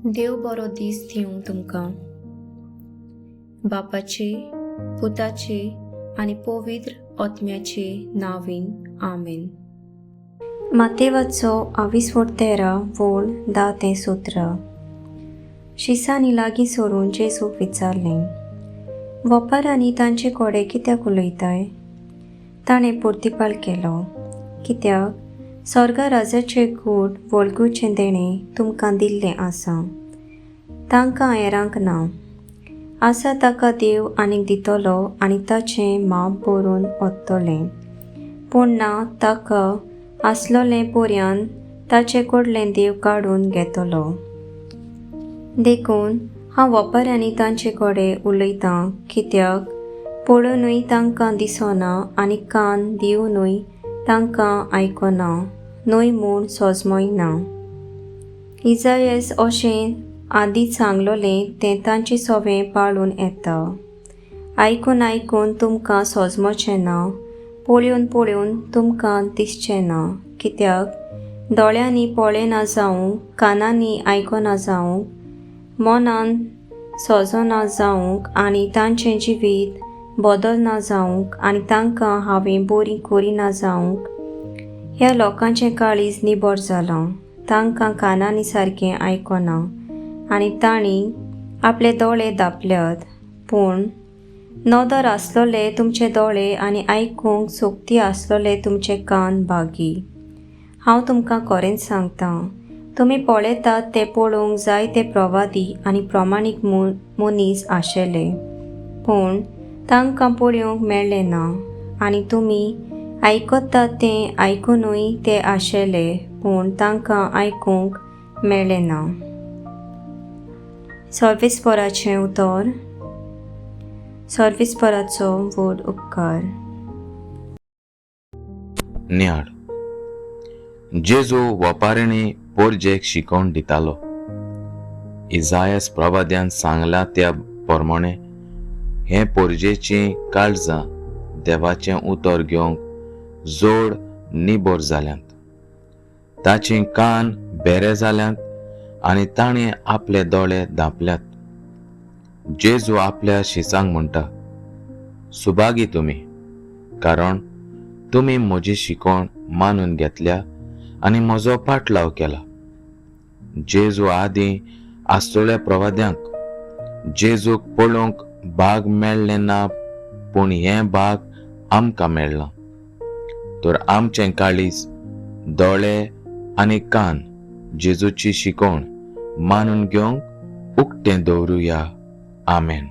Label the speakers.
Speaker 1: देव बरो दीस दिवं तुमकां. बापाचे, पुताचे आनी पवित्र आत्म्याचे नांवान, आमेन. मातेवाचो आविस्वोट 13 वोळ 10 ते 17. शिसांनी लागीं सरून जेजूक विचारलें, वपारांनी तांचे कडेन कित्याक उलयताय? ताणें प्रतिपाल केलो, कित्याक स्वर्गा राजाचें गूट वळखुचें देणें तुमकां दिल्लें आसा, तांकां हेरांक ना. आसा ताका देव आनीक दितलो आनी ताचें माप भरून ओततलें, पूण ना ताका आसलोलें पर्यान ताचे कडलें देव काडून घेतलो. देखून हांव वपाऱ्यांनी तांचे कडेन उलयतां, कित्याक पळोवनूय तांकां दिसना आनी कान दिवनूय तांकां आयकना न्हय म्हूण सोजमोय ना. इजायस अशें आदींच सांगलोलें तें तांचें सवें पाळून येता. आयकून आयकून तुमकां सोजमोचें ना, पळोवन पळोवन तुमकां दिसचें ना, कित्याक दोळ्यांनी पळयना जावंक, कानांनी आयकना जावंक, मनान सोजना जावंक आनी तांचें जिवीत बदलना जावंक आनी तांकां हांवें बरीं करिना जावंक. ह्या लोकांचें काळीज निबर जालां, तांकां कानांनी सारकें आयकना आनी तांणी आपले दोळे धांपल्यात. पूण नदर आसलोले तुमचे दोळे आनी आयकूंक सोकती आसलोले तुमचे कान भागी. हांव तुमकां खरेंच सांगतां, तुमी पळयतात ते पळोवंक जायते प्रवादी आनी प्रमाणीक मनीस आशिल्ले, पूण तांकां पळोवंक मेळ्ळें ना, आनी तुमी आयकतात तें आयकुनूय ते आशिल्ले, पूण तांकां आयकूंक मेळ्ळें ना. सर्वेस्पराचें उतर. सर्वेस्पराचो व्हड उपकार.
Speaker 2: नियाळ. जेजू वपारिणी पोरजेक शिकोवन दितालो. इजायस प्रवाद्यान सांगला त्या प्रमाणे हे पोरजेचीं काळजां देवाचें उतर घेवंक जोड निबर जाल्यांत, ताचीं कान बेरे जाल्यांत आनी ताणें आपले दोळे धांपल्यात. जेजू आपल्या शिसांक म्हणटा, सुभागी तुमी, कारण तुमी म्हजी शिकवण मानून घेतल्या आनी म्हजो पाटलाव केला. जेजू आदीं आसतल्या प्रवाद्यांक जेजूक पळोवंक भाग मेळ्ळें ना, पूण हें भाग आमकां मेळ्ळां. तर आमचें काळीज, दोळे आनी कान जेजूची शिकवण मानून घेवंक उक्तें दवरुया. आमेन.